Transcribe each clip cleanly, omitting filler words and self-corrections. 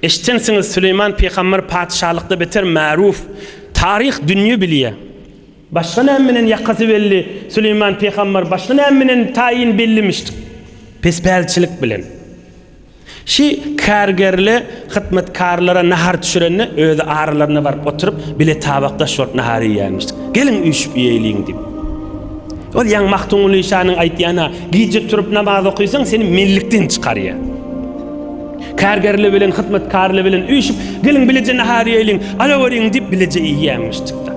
Eşdensiňiz Süleýman pygamber patyşalykda beter maruf, taryh dünýe bilýä. Başga näme menen ýakasy belli Süleýman pygamber başga näme menen taýyn bellimişdik? Pespälçilik bilen. Şi kärgerle hytmatkarlara nahar düşürende özi aralaryna baryp oturyp bile tabakdaş bolup nahar iýýärmişdik. Geliň üýşüp iýeýliň diýip. Ol ýaňy Magtymguly şanyň aýtýany, gije turup namaz okysaň seni menlikden çykarýar. Kärgerli bilen hytmatkarly bilen üýşüp, geliň bileje nahar iýeliň, alaweriň diýip bileje iýýärmişdik-de.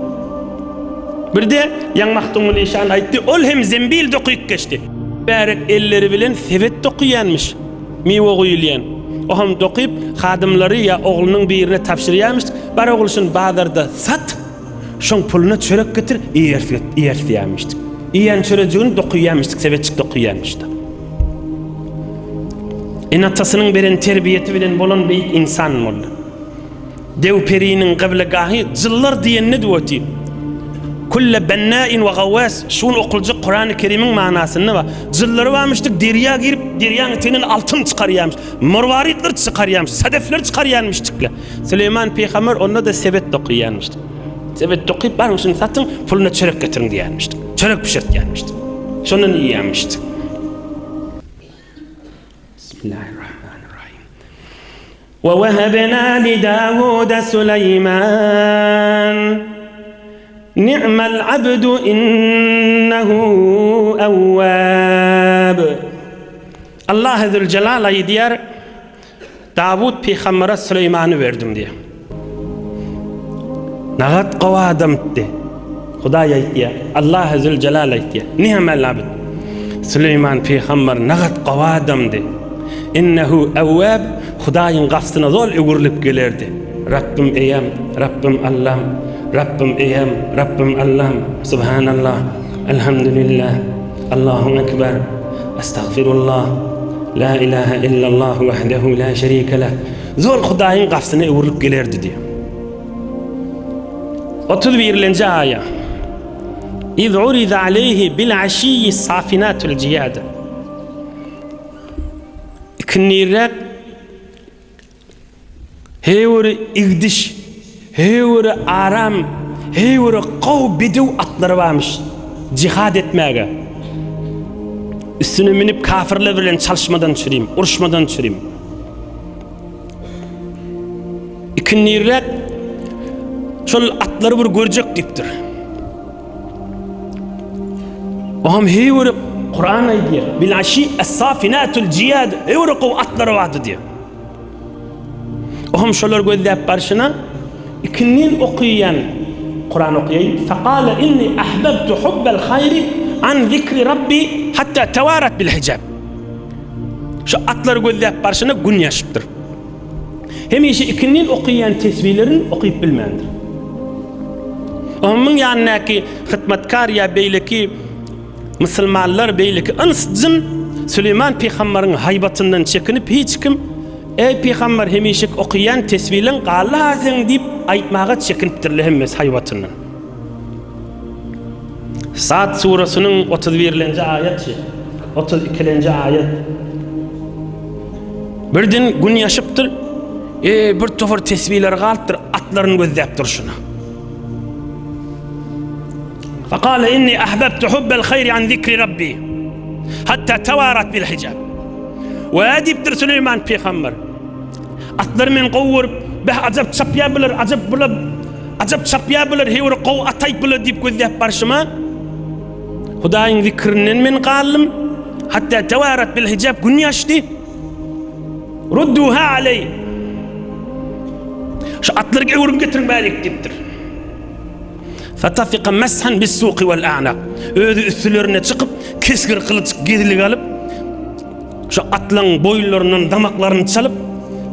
Birde ýaňy Magtymguly şan aýtdy, ol hem zembil dokyp geçdi. Bärek elleri bilen sebet dokyýanmyş, miwe guýulýan. Oham dokyp, hadymlary ýa oglunyň birine tabşyrýarmyş, bar ogul şuny bazarda sat, şoň puluna çörek getir, iýeris iýeris diýýärmişdik. Iýen çörejigini dokyýarmyşdyk, sebetjik dokyýarmyşdy. Ene-atasynyň beren terbiýesi bilen bolan beýik ynsan boldy. Dew periniň gyblegahy jyllar diýenini otyr. Kulle bennäin we gawwas şu gün okuljak Kurany Kerimiň manasynda bar. Jyllary barmyşdyk derýa girip derýaň içinden altyn çykarýarmyş. Marwaritler çykarýarmyş, sadefler çykarýarmyşdykla. Süleýman pygamber onda-da sebet dokyýarmyşdyk. Sebet dokyp baryň şuny satyň, puluna çörek getiriň diýýärmişdik. Çörek bişirtýärmişdik. Şondan iýýärmişdik. Bismillahirrahmanirrahim. Ve wehebna li Dawuda Suleyman Ni'mel abdu innehu evvab. Allah Zülcelal aýdýar, Dawut pygambere Süleýmany berdim diýýär. Nagat gowy adamdy. Hudaý aýtýar, Allah Zülcelal aýtýar. Ni'mel abd. Süleýman pygamber nagat gowy adamdy. Innehu ewwab, Hudaýyň gapysyna zol öwrülip gelerdi. Rabbym eýäm, Rabbym Allam, Rabbym eýäm, Rabbym Allam, Subhanallah, Elhamdülillah, Allahu ekber, Estagfirullah, La ilahe illallah wahdehu la şerike leh. Zol Hudaýyň gapysyna öwrülip gelerdi diýýär. 31-nji aýa. Iz uriza aleyhi bil aşiyyi safinatul jiyad. Ikindiräk heýwiri igdiş, heýwiri aram, heýwiri gowy bedew atlary barmyş jihad etmäge. Üstüne münüp kafirler bilen çalyşmadan çürim, uruşmadan çürim. Ikindiräk şol atlary bir görjek diýipdir. Oňam heý görüp Kuran aýdýar. Bil aşi es-safinatul jiyad. Heý görüp gowy atlary bardy diýýär. Oňam şolar gözläp barşyna ikindin okaýan Kuran okaýaýyn. Faqala inni ahbabtu hubbal hayri an zikri rabbi hatta tawarat bil hijab. Şu atlary gözläp barşyna gün ýaşypdyr. Hemişe ikindin okaýan tesbilerini okyp bilmändir. Onuň ýanyndaky hytmatkar ýa beýleki musulmanlar, beýleki yns jyn Süleýman pygambaryň haýbatyndan çekinip hiç kim Eý pygambar hemişek okaýan tesbileň galdy-ha seň diýip aýtmaga çekinipdirler hemmesi haýbatyndan. Sad surasynyň 31-lenji aýatçy, 32-lenji aýat. Birden gün ýaşypdyr. E, bir topar tesbiler galypdyr, atlaryny gözläp durşuna. Faqala inni ahbabtu hubbal hayri an zikri rabbi hatta tawarat bil hijab. We diýipdir Süleýman pygamber. Atlary men gowy görüp, beh ajap çapýar bular, ajap bular, ajap çapýar bular, heý bir gowy ataýyp bular diýip gözläp barşyma, Hudaýyň zikrinden men galdym. Hatda tawarat bil hijab gün ýaşdy. Rudduha aleý. Şu atlary öwrüp getiriň bärik diýipdir. Fatafika meshan bis suqi wal a'naq. Özi üstülerine çykyp, kesgir gylyç gezlik alyp, Şu atlaň boýunlaryndan damaklaryny çalyp,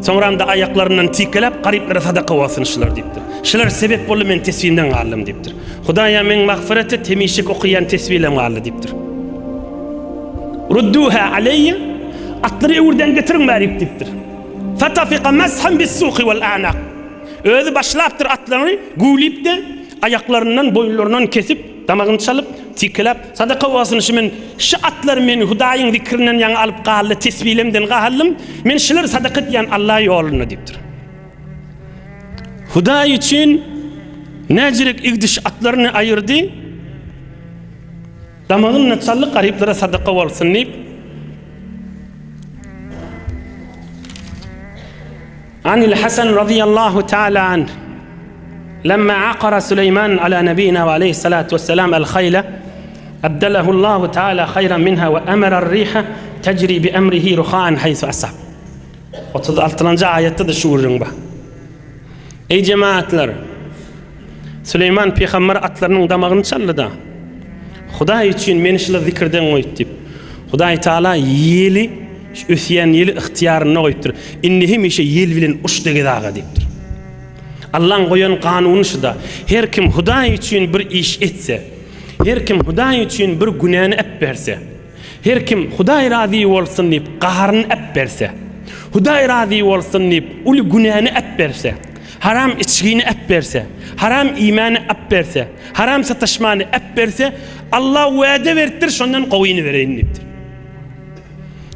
soňram-da aýaklaryndan tikelep, garyplara sadaka bolsun şular diýipdir. Şular sebep boldy men tesbimden galdym diýipdir. Hudaýa meň magfyret et, hemişek okaýan tesbilem galdy diýipdir. Rudduha aleýýe, atlary öwürden getiriň bärik diýipdir. Fatafika meshan bis-suqi wal a'naq. Özi başlapdyr atlaryny güwlip-de, aýaklaryndan, boýunlaryndan kesip, damagyny çalyp, tikelep, sadaka bolsun şu men, şu atlar meni Hudaýyň zikrinden ýaňa alyp galdy, tesbilemden galdym, men şulary sadaka edýän Alla ýolunda diýipdir. Hudaý üçin näjirek igdiş atlaryny aýyrdy. Damagyny çaldy garyplara sadaka bolsun diýip. Anil Hasan radiyallahu taala anh Lemma aqara Süleýman ala nebina we aleyhissalatu vesselam el haýle abdelahu Allahu taala haýran minha we emera riha tejri bi emrihi ruhaan haýsu asab. 36-njy aýatda-da şu gürrüň bar. Eý jemaatlar! Süleýman pygamber atlarynyň damagyny çaldy-da, Hudaý üçin meni şular zikirden goýup diýip, Hudaý Taala ýeli, şu ösýän ýeli ygtyýarynda goýupdyr. Indi hemişe ýel bilen uç-da gez aga diýipdir. Allaň goýan kanuny şuda. Her kim Hudaý üçin bir iş etse, her kim Hudaý üçin bir günäni äpberse, Her kim Hudaý razy bolsun diýip gaharyny äpberse, Hudaý razy bolsun diýip uly günäni äpberse, haram içgini äpberse, haram iýmäni äpberse, haram sataşmany äpberse, Allah wada beripdir, şondan gowyny bereýin diýipdir.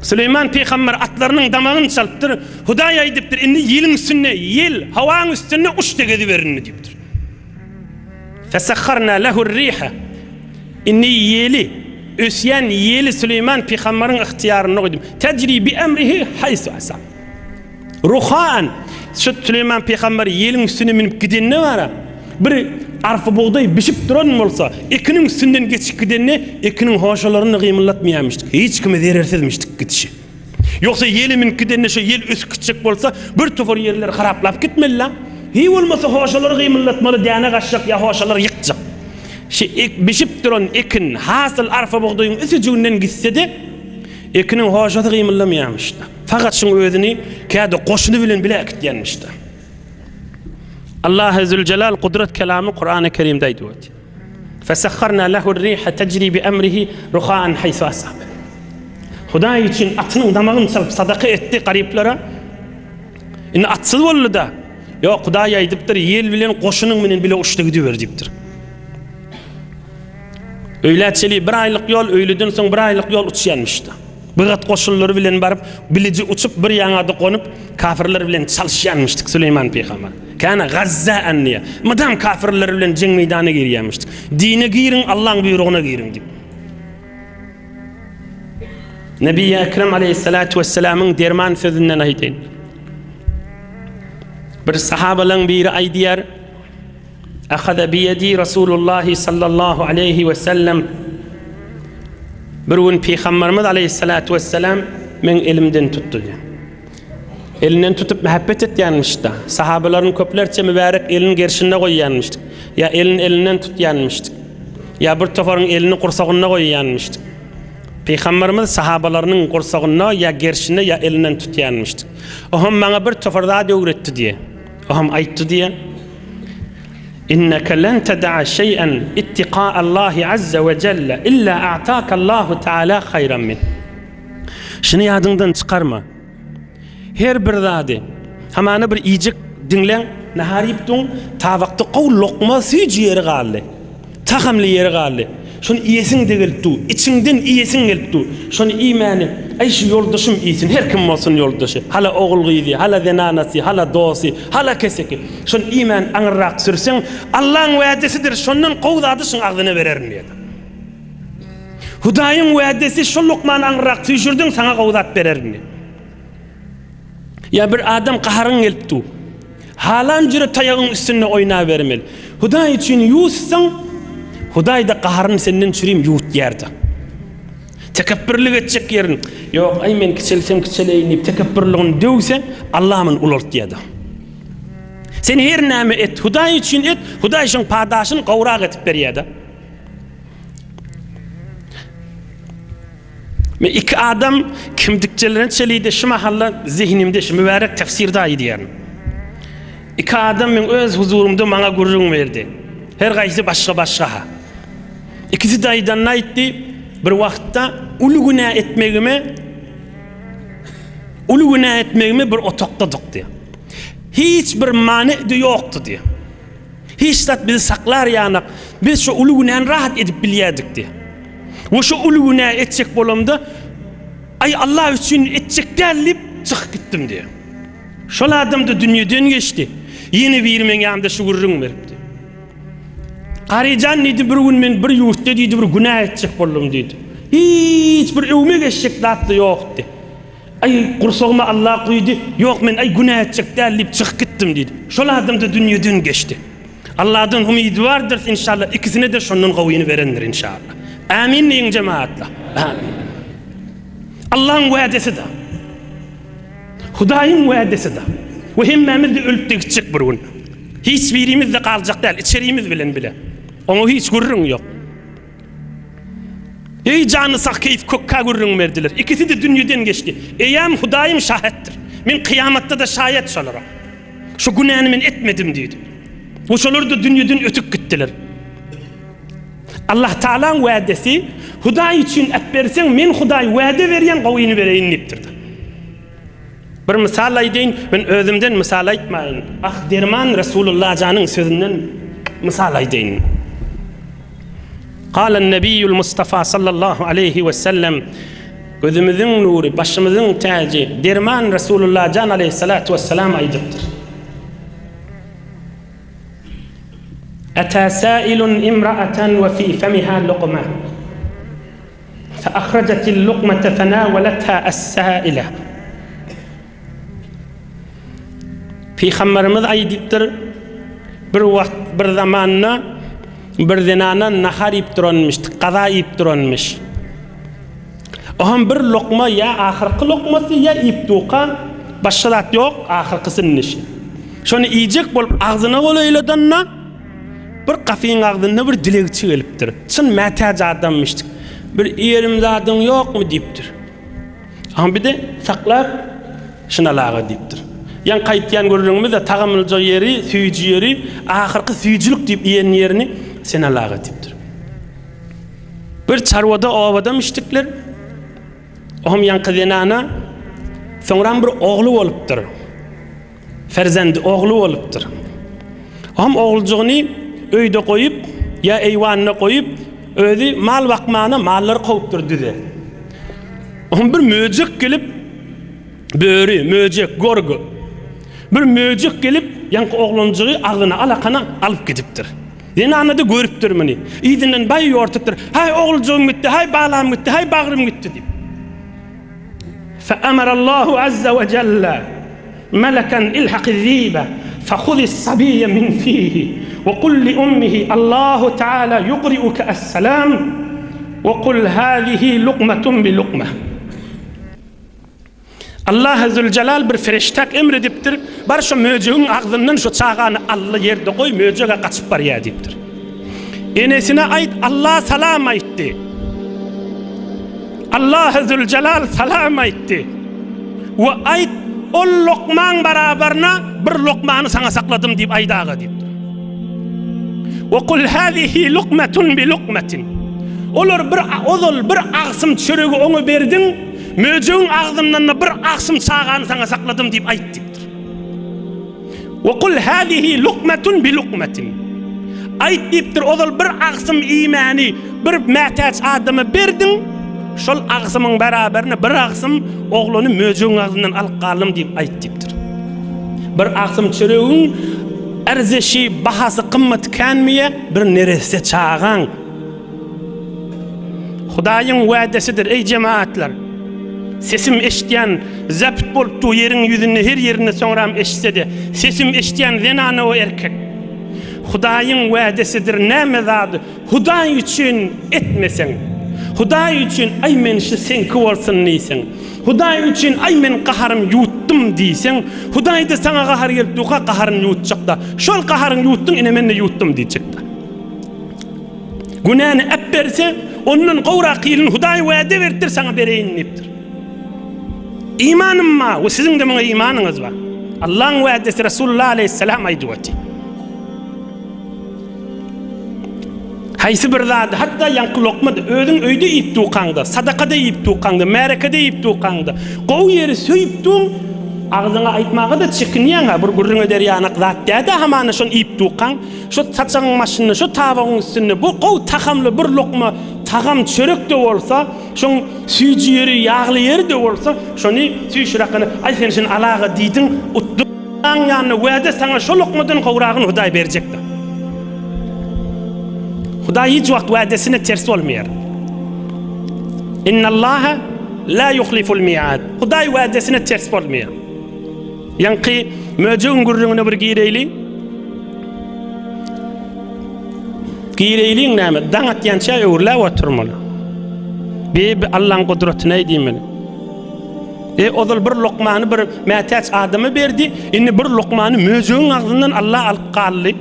Süleýman pygamber atlarynyň damagyny çalypdyr, Hudaý aýdypdyr, indi ýeliň üstünde, ýel, howaň üstünde uç-da geziberin diýipdir. Fesahharna lehur-riha. Indi ýeli, ösýän ýeli Süleýman pygambaryň ygtyýarynda goýdum. Tejri bi emrihi haýsu asa. Ruhan, şu Süleýman pygamber ýeliň üstüne münüp gidende bara, bir arpa bugdaý bişip duran bolsa, ekiniň üstünden geçip gidende, ekiniň hoşalaryny gymyldatmaýarmyşdyk. Hiç kime zerersizmişdik gidişi. Ýogsa ýele münüp gidende şo ýel ösüp gitjek bolsa, bir topar ýerleri haraplap gitmeli-la. Hiý bolmasa hoşalary gymyldatmaly, däne gaçjak ýa hoşalary ýykjak. Şi ek bişip duran ekin, hasyl arpa-bugdaýyň üsüjiginden gitse-de, ekiniň hoşasy gymyldamaýarmyş-da. Fakat şuň özüni käde goşuny bilen bile äkitýänmiş-de. Allahy Züljelal gudrat kelamy Kurany Kerimde aýdyp otyr. Fesahharna lehu'r-riha tejri bi-emrihi ruhaan haýsu asab. Hudaý üçin atynyň damagyny çalyp sadaka etdi garyplara. Indi atsyz boldy-da. Ýok, Hudaý aýdypdyr, ýel bilen goşunyň bilen bile uçdy gidiber diýipdir. Öýlä çeli bir aýlyk ýol, öýleden soň bir aýlyk ýol uçýanmyş-da. Bygat goşunlary bilen baryp, biliji uçup, bir ýaňada gonup, kafirler bilen çalyşýanmyşdyk Süleýman pygamber. Käne gazzaan diýýär. Mydam kafirler bilen jeň meýdana girýärmişdik. Dine giriň, Allaň buýrugyna giriň diýip. Nebi Ekrem aleyhissalatu vesselamyň derman sözünden aýdaýyn. Bir sahabalaň biri aýdýar, Ahaza biýedi Rasulullah sallallahu aleyhi we sellem Bir gün Pygamberimiz aleyhissalatu vesselam meň elimden tutdy diýýär. Elinden tutup mähebbet etýänmiş-da. Sahabalaryň köplerçe mübärek elini gerşinde goýýanmyşdyk. Ýa elini elinden tutýanmyşdyk. Ýa bir toparyň elini gursagynda goýýanmyşdyk. Pygamberimiz sahabalarynyň gursagynda ýa gerşinde ýa elinden tutýanmyşdyk. Ohem maňa bir topar zat öwretdi diýe. Ohem aýtdy diýe. Inneke len teda'a şeý'en ittika'allahi azze we celle illa a'takallahu teala haýran min. Şuny ýadyňdan çykarma. Her bir zady, hamana bir iýjek diňleň, nahar iýip duň, tabakda gowy lokma süýji ýeri galdy. Tagamly ýeri galdy. Şony iýesiň-de gelip dur. Içiňden iýesiň gelip dur. Şony iýmäni, aý şu ýoldaşym iýsin, her kim bolsun ýoldaşy, hala ogul-gyzy, hala zenanasy, hala dosty, hala keseki. Şony iýmän aňyrrak sürseň, Allaň wädesidir, şondan gowy zady şuň agzyna bererin diýýär. Hudaýyň wädesi şol lukmany aňryrak süýşürdiň saňa gowy zat bererin diýip. Ýa bir adam gaharyň gelip dur. Halan jüre taýagyň üstünde oýnabermeli. Hudaý üçin ýuwutsaň, Hudaý-da gaharyny senden çürim ýuwutýar-da. Tekepbirlik etjek ýerin, ýok, aý men kiçelsem kiçeleýin diýip tekepbirligini döwse, Allah muny ulaltýar-da. Sen her näme et, Hudaý üçin et, Hudaý şoň padaşyny gowrak edip berýär-de. Men iki adam kimdikçelerine çelide şu mahalla zihnimde şu mübarek tefsirde aýdýaryn. Iki adam men öz huzurymda maňa gürrüň berdi. Her gaýsy başga başga ha. Ikisi de aýdanyny aýtdy. Bir wagtda uly günä etmegime uly günä etmegime bir otakdadyk diýär. Hiç bir many ýokdy diýär. Hiç zat bizi saklar ýanak, biz şu uly günäni rahat edip bilýärdik diýýär. We şu uly günä etjek bolamda, aý Allah üçin etjek däl diýip çykyp gitdim diýýär. Şol adam-da dünýeden geçdi. Ýene biri meň ýanymda şu gürrüň beripdi. Garyjan diýdi, bir gün men bir ýurtda diýdi, bir günä etjek boldum diýdi. Hiç bir öwme geçjek zat-da ýokdy. Aý, gursagyma Allah guýdy, ýok men aý günä etjek däl diýip çykyp gitdim diýdi. Şol adam-da dünýeden geçdi. Allahdan umydy bardyr inşallah ikisine-de şondan gowyny berendir inşallah. Amin diýiň jemaatlar. Amin. Allahyň wädesi-de. Hudaýyň wädesi-de. We hemmämiz-de ölüp-de gitjek bir gün. Hiç birimiz-de galjak däl, içerimiz bilen bile. Oňa hiç gürrüň ýok. Eý jany sag keýp kökkä gürrüň berdiler. Ikisi-de dünýeden geçdi. Eýäm Hudaýym şahetdir. Men kyýamatda-da şaýat şolara. Şu günäni men etmedim diýdi. We şolar-da dünýeden ötüp gitdiler. Allah Taalaň wädesi, Hudaý üçin äpberseň, men Hudaý wäde berýän gowyny bereýin diýipdir. Bir mysal aýdaýyn, men özümden mysal aýtmaýyn. Ah derman Resulullah janyň sözünden mysal aýdaýyn. Galan Nebiýül Mustafa sallallahu aleýhi we sellem Gözümiziň nury, başymyzyň täji, derman Resulullah jan aleýhissalatu wessalam aýdypdyr. Ätä säilun imra'atan we fi femiha luqma. Fe ahrajatil luqmate fenaweletha es-säile. Pygamberimiz aýdypdyr, bir wagt, bir zamanda bir zenana nahar iýip duranmyş, gaza iýip duranmyş. Oňam bir lokma ýa ahyrky lokmasy ýa iýip durka, başga zat ýok, ahyrkysy indi şi. Şony iýjek bolup agzyna golaýladanda, bir gapyň agzynda bir dilegçi gelipdir. Çyn mätäç adammyş. Bir iýerim zadyň ýokmy diýipdir. Aň bir-de saklap şynalaga diýipdir. Ýaňky aýtýan gürrüňimiz-de tagamlyja ýeri, süýji ýeri, ahyrky süýjülik diýip iýen ýerini sen alaga diýipdir. Bir çarwada obada mişdikler. Oňam ýaňky zenana soňram bir ogly bolupdyr. Ferzendi, ogly bolupdyr. Oňam oguljygyny öýde goýup, ýa eýwanda goýup, özi mal bakmana mallary kowupdyr düze. Oňam bir möjek gelip, böri, möjek, gorgy. Bir möjek gelip, ýaňky oglanjygy agzyna alakana alyp gidipdir. Zenana-da görüpdir muny. Yzyndan baý ýortupdyr. Haý, oguljygym gitdi, haý, balam gitdi, haý, bagrym gitdi diýip. Feamarallahu azza we jelle melekan ilhaqi zibe fehuzis sabiyye min fihi we kul li ummihi Allahu teala yukriuke esselam we kul hazihi lukmetun bi lukme. Allah Züljelal bir fereştäk emr edipdir, Bar şo möjegiň agzyndan şo çagany al-da ýerde goý, möjeg-ä gaçyp barýar diýipdir. Enesine aýt, Allah salam aýtdy. Allah Züljelal salam aýtdy. We aýt, ol lokmaň barabaryna bir lokmany saňa sakladym diýip aýdaga diýipdir. We kul hazihi lukmetun bi lukmetin. Olar bir ozal bir agsym çöregi oňa berdiň, Möjegiň agzyndan-da bir agşym çagany saňa sakladym diýip aýt diýipdir. We kul hazihi lukmetun bi lukmetin. Aýt diýipdir, ozal bir agşym iýmäni bir mätäç adama berdiň, şol agşymyň beraberine bir agşym oglany möjegiň agzyndan alyp galdym diýip aýt diýipdir. Bir agşym çöregiň erzeşi, bahasy, gymmaty känmiýe, bir neresse çagaň Hudaýyň wädesidir, eý jemagatlar! Sesim eşidýän, zabt bolup dur ýeriň ýüzünde her ýerinde soňram eşitse-de, sesim eşidýän zenana we erkek! Hudaýyň wädesidir, näme zady Hudaý üçin etmeseň, Hudaý üçin aý men şu seňki bolsun diýseň, Hudaý üçin aý men gaharym ýuwutdym diýseň, Hudaý-da saňa gahary gelip durka gaharyny ýuwutjak-da, şol gaharyňy ýuwutdyň ine men-de ýuwutdym diýjek-de. Günäni äpberse, ondan gowrak ýylyny Hudaý wada beripdir, saňa bereýin diýipdir. Imanym bar we siziň-de muňa imanyňyz bar. Allaň wadesi Resulullah aleýhissalam aýdyp otyr. Haýsy bir zady, hatda ýaňky lokma-da, özüň öýde iýip durkaňda, sadakada iýip durkaňda, märekede iýip durkaňda, gowy ýeri söýüp duň, agzyňa aýtmaga-da çekinýäň-ä, bir gürrüň eder ýanak zat däl-dä, hamana şony iýip durkaň. Şu saçagyň başynda, şu tabagyň üstünde bu gowy tagamly bir lokma tagam çörek-de bolsa, şoň süýji ýeri, ýagly ýeri-de bolsa, şony süýşüräkgene, Aý, sen şuny alaga diýdiň, utduň. Aň ýanyna wada saňa şo lokmadan gowragyny Hudaý berjekdir. Hudaý hiç wagt wadesine ters bolmaýar. Innallaha la yuhliful mi'ad. Hudaý wadesine ters bolmaýar. Ýaňky möjegiň gürrüňine bir gireýli. Gireýliň näme? Daň atýança öwrüläp oturmaly. Bi Allaň gudratyna diýmeli. E, ozal bir lokmany bir mätäç adama berdi, indi bir lokmany möjegiň agzyndan Allah alyp galdy.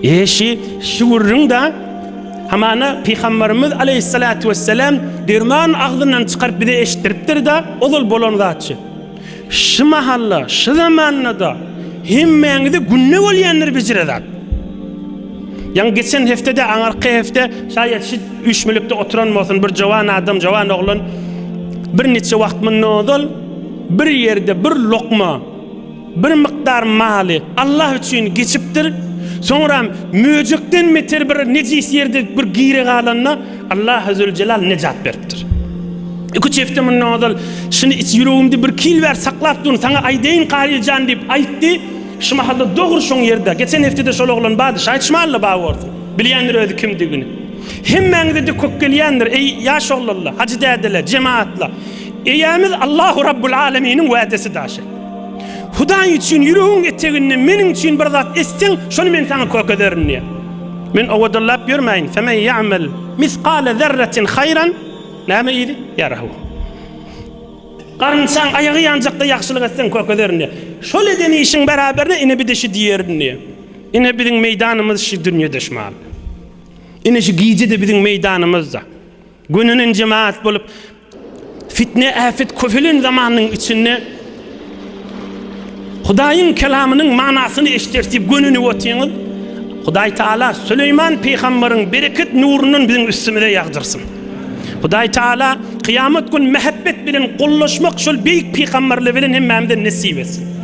E, şi, şi gürrüň da, hamana Pygamberimiz aleyhissalatu vesselam derman agzyndan çykaryp bize eşitdiripdir da, ozal bolan zatçy. Şu mahalla, şu zamanda-da hemmäňize günde bolýandyr bijire zat. Ýaňy geçen hepde-de aňarky hepde şaýat şu üýşmelikde oturan bolsun bir jowan adam, jowan oglan bir niçe wagt mundan ozal bir ýerde bir lokma, bir mukdar maly Allah üçin geçipdir. Soňram möjekden beter bir nejis ýerde bir gire galanda Allahu Züljelal nejat beripdir. Iki-üç hepde mundan ozal şuny iç ýüregimde bir kil bäri saklap durun, saňa aýdaýyn Karyjan diýip aýtdy. Şu mahalda dogry şoň ýerde. Geçen hepdede şol oglan bardy, şaýat şu mahal-da bar bolsun. Bilýändir özi kimdigini. Hemmäňize-de kök gelýändir, eý, ýaş oglanlar, hajy dädeler, jemagatlar. Eýämiz Allahu Rabbul Aleminiň wädesi daşy. Hudaý üçin ýüregiň eteginde meniň üçin bir zat etseň, şony men saňa kök ederin diýýär. Men owadanlap ýörmäýin. Femen ýa'mel misgale zerretin haýran näme yzy? Ýarahu. Garynçaň aýagy ýanjakda ýagşylyk etseň kökezerinde. Şol eden işiň beraberine ine bir-de şi diýerin diýýär. Ine biziň meýdanymyz şi dünýede şmal. Ine şu gije-de biziň meýdanymyzda. Gönenen jemaat bolup fitne äpet köpelen zamanyň içinde Hudaýyň kelamynyň manasyny eşderis diýip gönenip otyňyz. Hudaý Taala Süleýman pygambaryň bereket nurundan biziň üstümize ýagdyrsyn. Hudaý Taala kyýamat gün mähebbet bilen gollaşmak şol beýik pygambarlar bilen hemmämize nesip etsin.